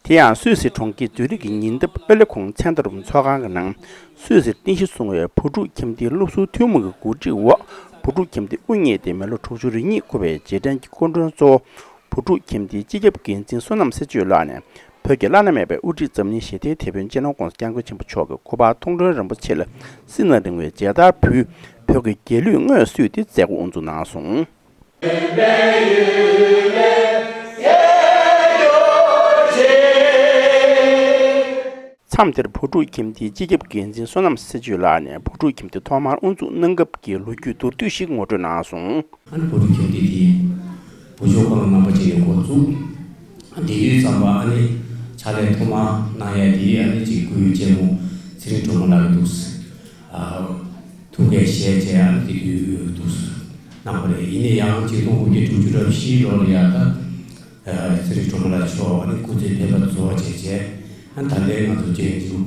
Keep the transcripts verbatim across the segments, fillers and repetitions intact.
དེ་ཡང་སུད་སི་གྲོང་ཁྱེར་ཛུ་རིག་གི་ཉེ་འདབས་ཨོ་ལེ་ཁོང་ཚན་རིག་ཚོགས་ཁང་གི་ནང་སུད་སིར་རྟེན་གཞི་བཟུང་བའི་བུ་ཕྲུག་ཁྱིམ་སྡེའི་སློབ་ཟུར་ཐུན་མོང་གི་གོ་སྒྲིག་འོག་བུ་ཕྲུག་ཁྱིམ་སྡེ་དབུ་བརྙེས་ཏེ་མི་ལོ་དྲུག་ཅུ་རེ་གཉིས་འཁོར་བའི་རྗེས་དྲན་གྱི་སྐུ་མགྲོན་གཙོ་བོ་བུ་ཕྲུག་ཁྱིམ་སྡེའི་སྤྱི་ཁྱབ་འགན་འཛིན་བསོད་ནམས་གསེར་ཆོས་ལགས་ནས་བོད་ཀྱི་བླ་ན་མེད་པའི་དབུ་ཁྲིད་འཛམ་གླིང་ཞི་བདེའི་དེད་དཔོན་སྤྱི་ནོར་༸གོང་ས་༸སྐྱབས་མགོན་ཆེན་པོ་མཆོག་གི་སྐུ་པར་མཐོང་གྲོལ་རིན་པོ་ཆེ་ལ་སྲིད་ན་རིང་བའི་མཇལ་དར་ཕུལ། བོད་ཀྱི་རྒྱལ་གླུས་དངོས་གསོལ་ཏེ་མཛད་སྒོ་དབུ་འཛུགས་གནང་སོང་། མཚམས་དེར་བུ་ཕྲུག་ཁྱིམ་སྡེའི་སྤྱི་ཁྱབ་འགན་འཛིན་བསོད་ནམས་གསེར་ཆོས་ལགས་ནས་བུ་ཕྲུག་ཁྱིམ་སྡེ་ཐོག་མར་དབུ་འཛུགས་གནང་སྐབས་ཀྱི་ལོ་རྒྱུས་མདོར་བསྡུས་ཤིག་ངོ་སྤྲོད་གནང་སོང་། ཨ་ནི་བུ་ཕྲུག་ཁྱིམ་སྡེ་དེ་བུ་བཅོལ་ཁང་རྣམ་པ་ཅིག་ནས་འགོ་བཙུགས། དེ་དུས་ཙམ་པ་ཨ་ནི་ཕྱག་ལས་ཐོག་མ་གནང་ཡས་དེ་ཨ་ནི་ཅིག་སྐུའི་གཅེན་མོ་ཚེ་རིང་སྒྲོལ་མ་ལགས་ཀྱིས་འདུག་ཨ་ཐུགས་འགན་བཞེས་བྱས་ཨ་ནི་དེ་དུས་འདུག་གནང་བ་རེད། ཡིན་ན་ཡང་ཆིག་སྟོང་དགུ་བརྒྱ་དྲུག་ཅུ་རེ་བཞིའི་ལོ་ལ་ཡ་ད་ཚེ་རིང་སྒྲོལ་མ་ལགས་མཆོག་ཨ་ནི་སྐུ་ཚེ་འཕེན་པ་རྫོགས་བྱས་བྱས་ཨ་ནི་ད་ལྟའི་ང་ཚོ་རྗེ་བཙུན་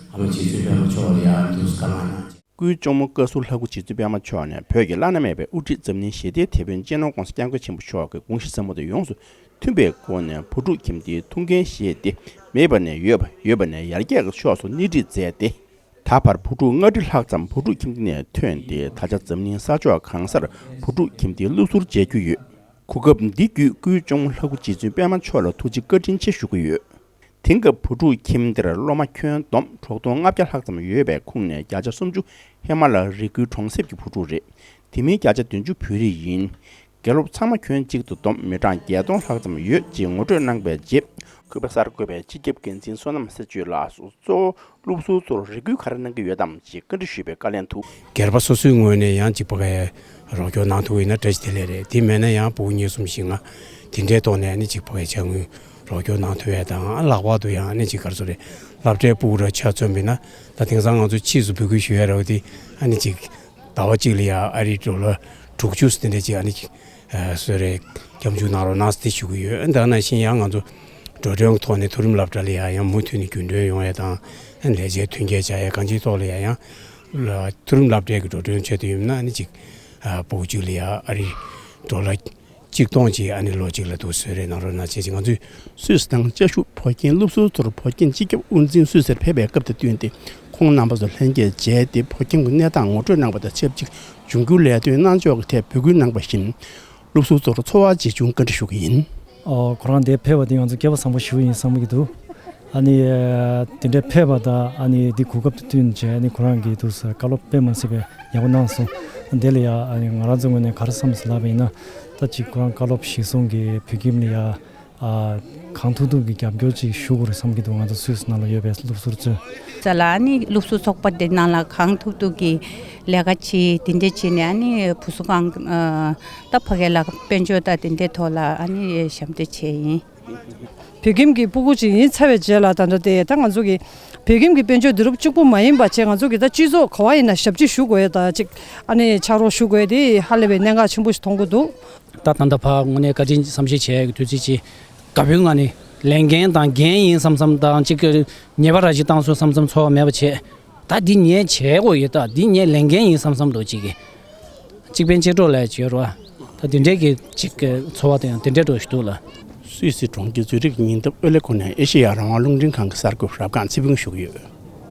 ཨ་མ་རྗེ་བཙུན་པད་མ་མཆོག་ལ་ཡ་འདུག་བཀའ་གནང་གནང་བྱས། སྐུའི་གཅུང་མོ་བཀའ་ཟུར་ལྷ་སྐུ་རྗེ་བཙུན་པད་མ་མཆོག་ནས་བོད་ཀྱི་བླ་ན་མེད་པའི་དབུ་ཁྲིད་འཛམ་གླིང་ཞི་བདེའི་དེད་དཔོན་སྤྱི་ནོར་༸གོང་ས་༸སྐྱབས་མགོན་ཆེན་པོ་མཆོག་གི་དགོངས་གཞི་ཟབ་མོ་དང་ཡོངས་སུ་མཐུན་པའི་སྒོ་ནས་བུ་ཕྲུག་ཁྱིམ་སྡེའི་ཐུགས་འགན་བཞེས་ཏེ། མེད་པ་ནས་ཡོད་པ། ཡོད་པ་ནས་ཡར་རྒྱས་ཀྱི་ཕྱོགས་སུ་སྣེ་ཁྲིད་མཛད་དེ། ད་བར་བུ་ཕྲུག་ལྔ་ཁྲི་ལྷག་ཙམ་བུ་ཕྲུག་ཁྱིམ་སྡེ་ནས་ཐོན་ཏེ། ད་ཆ་འཛམ་གླིང་ས་ཕྱོགས་གང་སར་བུ་ཕྲུག་ཁྱིམ་སྡེའི་སློབ་ཟུར་མཇལ་རྒྱུ་ཡོད། གོ་སྐབས་འདི་བརྒྱུད་སྐུའི་གཅུང་མོ་ལྷ་སྐུ་རྗེ་བཙུན་པད་མ་མཆོག་ལ་ཐུགས་རྗེ་བཀའ་དྲིན་ཆེ་ཞུ་གི་ཡོད། དེང་སྐབས་བུ་ཕྲུག་ཁྱིམ་སྡེར་སློབ་མ་ཁྱོན་བསྡོམས་དྲུག་སྟོང་ལྔ་བརྒྱ་ལྷག་ཙམ་ཡོད་པའི་ཁོངས་ནས་བརྒྱ་ཆ་སུམ་ཅུ་ཧི་མ་ལ་རི་ཁུལ་གྲོང་གསེབ་ཀྱི་བུ་ཕྲུག་རེད། དེ་མིན་བརྒྱ་ཆ་བདུན་ཅུ་བོད་རིགས་ཡིན། དགེ་སློབ་ཚང་མ་ཁྱོན་གཅིག་ཏུ་བསྡོམས་མི་གྲངས་བརྒྱད་སྟོང་ལྷག་ཙམ་ཡོད་ཅེས་ངོ་སྤྲོད་གནང་པའི་རྗེས། གུས་པ་གསར་འགོད་པས་སྤྱི་ཁྱབ་འགན་འཛིན་བསོད་ནམས་གསེར་ཆོས་ལགས་སུ་གཙོ་བོ་སློབ་ཟུར་ཚོར་རེ་སྐུལ་ག་རེ་གནང་གི་ཡོད་དམ་ཅེས་བཀའ་འདྲི་ཞུས་པའི་བཀའ་ལན་དུ། སྒེར་པ་སོ་སོའི་ངོས་ནས་ཡང་གཅིག་པ་གའི་རོགས་སྐྱོར་གནང་ཐུབ་ཡིན་ན་བཀྲ་ཤིས་བདེ་ལེགས་རེད། དེ་མེད་ན་ཡང་ཕྲུ་གུ་གཉིས་གསུམ་བཞི་ལྔ་དེ་འདྲའི་ཐོག་ནས་ནི་གཅིག་པ་གའི་ཅ་དངོས་རོགས་སྐྱོར་གནང་ཐུབ་ཡས་དང་། ལྷག་པར་དུ་ཡང་ནི་གཅིག་ག་རེ་ཟེར་དགོས་རེད། སློབ་གྲྭའི་ཕྲུ་གུ་ར་ཆ་མཚོན་པ་ཡིན་ན། ད་དེང་སང་ང་ཚོ་ཕྱིས་སུ་འབོད་སྐུལ་ཞུ་ཡས་རེད་པ། དེ་ཨ་ནི་གཅིག་ཟླ་བ་གཅིག་ལ་ཡ་ཨ་རིའི་ཌོ་ལར་དྲུག་ཅུ་དེ་འདྲ་ཅིག་ཨ་ནི་ཅིག་ཨ་གསོལ་རས་སྐྱབས་འཇུག་གནང་རོགས་གནང་ཟེར་དེ་ཞུ་གི་ཡོད། ཨ་ནི་ད་ག་ནང་བཞིན་ཡང་ང་ཚོ་འགྲོ་གྲོན་གྱི་ཐོག་ནས་མཐོ་རིམ་སློབ་གྲྭ་ལ་ཡ་ཡང་མུ་མཐུད་ནས་རྒྱུན་གྲོན་ཡོང་ཡས་དང་། ཨ་ནི་ལས་བྱའི་མཐུན་རྐྱེན་སྦྱར་ཡས་གང་ཅིའི་ཐོག་ལ་ཡ་ཡང་ལ་མཐོ་རིམ་སློབ་གྲྭའི་གི་འགྲོ་གྲོན་ཆེད་དུ་ཡིན་ན་ཨ་ནི་ཅིག་ཨ་ཕྲུ་གུ་གཅིག་ལ་ཡ་ཨ་རིའི་ཌོ་ལར་གཅིག་སྟོང་ཅིག་ཨ་ནི་ལོ་གཅིག་ལ་འདུག་གསོལ་རས་གནང་རོགས་གནང་བྱས་ཅིག་ང་ཚོས་སུད་སི་དང་ཅ་ཤུག་བོད་ཁྱིམ་སློབ་ཟུར་ཚོར་བོད་ཁྱིམ་སྤྱི་ཁྱབ་དབུ་འཛིན་སུད་སིར་ཕེབས་པའི་སྐབས་དང་བསྟུན་ཏེ། ཁོང་རྣམ་པ་ཚོ་ལྷན་རྒྱས་མཇལ་ཏེ་བོད་ཁྱིམ་གྱི་གནས་སྟངས་ངོ་སྤྲོད་གནང་བ་དང་ཆབས་ཅིག་འབྱུང་འགྱུར་ལས་དོན་གནང་ཕྱོགས་ཀྱི་ཐད་འབོད་སྐུལ་གནང་བ་བཞིན། སློབ་ཟུར་ཚོར་འཚོ་བ་བརྗེ་བྱུང་བཀའ་འདྲི་ཞུ་གི་ཡིན། ཨོ། ཁོ་རང་འདིར་ཕེབས་པ་དེ་ང་ཚོ་སྐལ་བ་བཟང་པོ་ཞིག་ཡིན་བསམ་གྱི་འདུག་ཨ་ནི་དེ་འདྲའི་ཕེབས་པ་དང་ཨ་ནི་འདི་གོ་སྐབས་དང་བསྟུན་བྱས་ཨ་ནི་ཁོ་རང་གིས་འདུག་སེ་བཀའ་སློབ་དཔེ་མ་སྲིད་པའི་ཡག་པོ་གནང་སོང་། དེ་ལ་ཡ་ཨ་ནི་ང་རང་ཚོའི་ངོས་ནས་ག་རེ་བསམ་སོང་ལབ་པ་ཡིན་ན། ད་ཅིག་ཁོ་རང་བཀའ་སློབ་གཞིར་བཟུང་གིས་བོད་ཁྱིམ་ལ་ཡ་ཨ་གང་ཐུབ་ཐུབ་ཀྱིས་རྒྱབ་སྐྱོར་ཅིག་ཞུ་དགོས་རེད་བསམ་གྱི་འདུག་ང་ཚོ་སུད་སི་ནང་ལ་ཡོད་པའི་སློབ་ཟུར་ཚོས། ས་ལ་ཨ་ནི་སློབ་ཟུར་ཚོགས་པ་དེ་ནང་ལ་གང་ཐུབ་ཐུབ་ཀྱིས་ལས་ཀ་བྱེད། དེ་འདྲ་བྱས་ནས་ཨ་ནི་བུ་གསོ་ཁང་ཨ་ད་ཕ་གི་ལ་དཔལ་འབྱོར་དང་དེ་འདྲའི་ཐོག་ལ་ཨ་ནི་ཞབས་འདེགས་བྱས་ཡིན། བོད་ཁྱིམ་གྱི་སྤུ་གུ་ཅིག་ཡིན་ཚར་བའི་རྗེས་ལ་ད་ལྟ་དེ་ད་ང་ཚོ་གི་བོད་ཁྱིམ་གྱི་དཔལ་འབྱོར་དུས་རབས་གཅིག་པུ་མ་ཡིན་པ་བྱས་ང་ཚོ་གི་ད་སྤྱི་ཚོགས་ག་བ་ཡིན་ན་ཞབས་ཕྱི་ཞུ་དགོས་ཡ་ད་ཅིག་ཨ་ནི་ཕྱག་རོགས་ཞུ་དགོས་ཡ་དེ་ཧ་ལས་པའི་གནད་འགག་ཆེན་པོ་ཞིག་མཐོང་གི་འདུག་ད་ད་ལྟ་ཕར་དངོས་གནས་བཀའ་དྲིན་བསམ་ཤེས་བྱས་ཀྱི་དུས་ཚོད་ཅིག་དགའ་པོའི་ངང་ནས་ལས་འགན་དང་འགན་ཡིན་བསམ་བསམ་དང་ཅིག་ཉེས་པ་ར་ཅིག་བཏང་སོང་བསམ་བསམ་ཚོར་བ་མེད་པ་བྱས། ད་འདི་ངས་བྱེད་དགོས་ཡོད། ད་འདི་ངས་ལས་འགན་ཡིན་བསམ་བསམ་འདུག་ཅིག་གི་གཅིག་ཕན་གཅིག་གྲོགས་ལས་བྱེད་རོགས། ད་འདི་འདྲའི་གི་ཅིག་གི་ཚོར་བ་དང་ཡང་དེ་འདྲའི་འདྲ་ཞིག་འདུག་ལ། སུད་སི་གྲོང་ཁྱེར་ཛུ་རིག་ཉེ་འདབས་ཨོ་ལེ་ཁོ་ནས་ཨེ་ཤེ་ཡ་རང་དབང་རླུང་འཕྲིན་ཁང་གི་གསར་འགོད་པ་རབ་སྒང་ཚེ་ཕུན་ཞུ་གི་ཡོད།